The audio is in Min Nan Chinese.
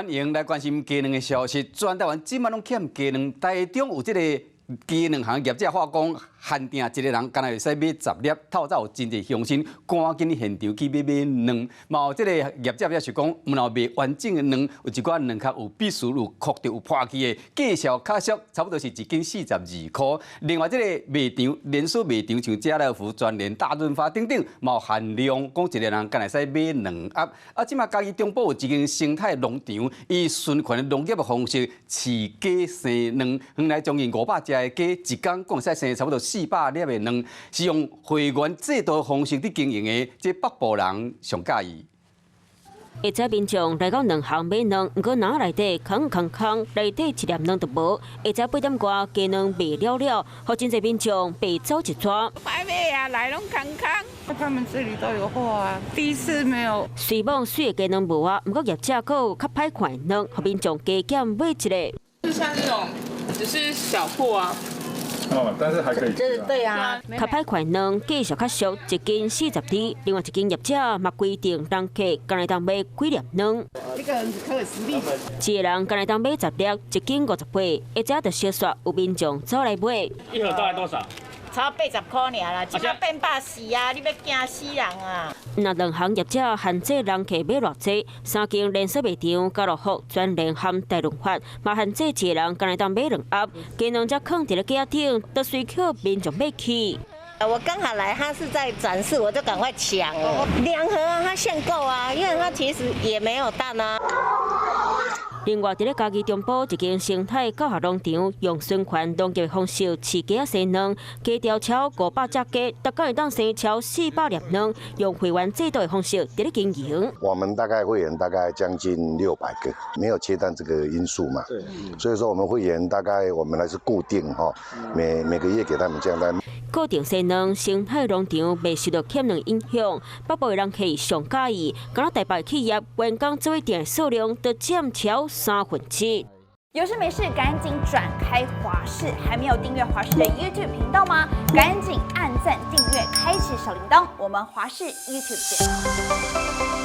歡迎來關心雞卵的消息。全台灣這擺攏欠雞卵，台中有這個雞卵行業者話講，限定一個人干焦會使買10粒，透早有真濟鄉親趕緊現場去買買卵。嘛有這個業者表示講，毋但賣完整的卵，有一寡卵殼有必須有擴著有破去的，價數較俗，差不多是一斤42箍。另外，這個賣場連鎖賣場像家樂福、全聯、大潤發等等，嘛有限量，講一個人干焦會使買兩盒。啊，這馬嘉義中部有一間生態農場，以循環農業的方式飼雞生卵，原來將近500隻的雞，一工共會使生差不多400粒的卵，是用會員制度方式佇經營的，這北部人上佮意。會知民眾來到卵行買卵，毋過籃內底空空空，內底一粒卵都無。下晝8點外，雞卵賣了了，予真濟民眾白走一逝。白買啊，來攏空空。他們這裡都有貨啊，第一次沒有。雖罔媠的雞卵無啊，毋過業者閣有較歹看的卵，予民眾加減買一个。就像這種，只是小破啊。哦，但是還可以吃啊。對啊。較歹看卵，價數較俗，一斤42。另外一間業者嘛規定，人客干焦會當買幾粒卵。一個人可以10粒。一個人干焦會當買10粒，一斤58。下晝就相煞有民眾走來買。一盒大概多少？差80箍爾啦，這馬變140啊！你欲驚死人啊！若卵行業者限制人客買偌濟，三間連鎖賣場家樂福、全聯和大潤發，嘛限制一個人干焦會當買兩盒，雞卵才囥佇咧架頂，都隨予民眾買去。我剛好來，他是在展示，我就趕快搶了兩盒啊！他限購啊，因為他其實也沒有蛋啊。另外，佇咧嘉義中部一間生態教學農場，用循環農業方式飼雞仔生卵，雞巢超500隻雞，逐工會當生超400粒卵，用會員制度的方式佇咧經營。我們大概會員大概將近600個，沒有切蛋這個因素嘛。對。所以說，我們會員大概我們還是固定哈，每個月給他們這樣單。固定生卵，生態農場袂受到欠卵影響，北部的人客上佮意，敢若台北企業員工做伙訂的數量都佔超1/3。有事沒事趕緊轉開華視，還沒有訂閱華視的 YouTube 頻道嗎？趕緊按讚訂閱，開啟小鈴鐺。我們華視 YouTube 見。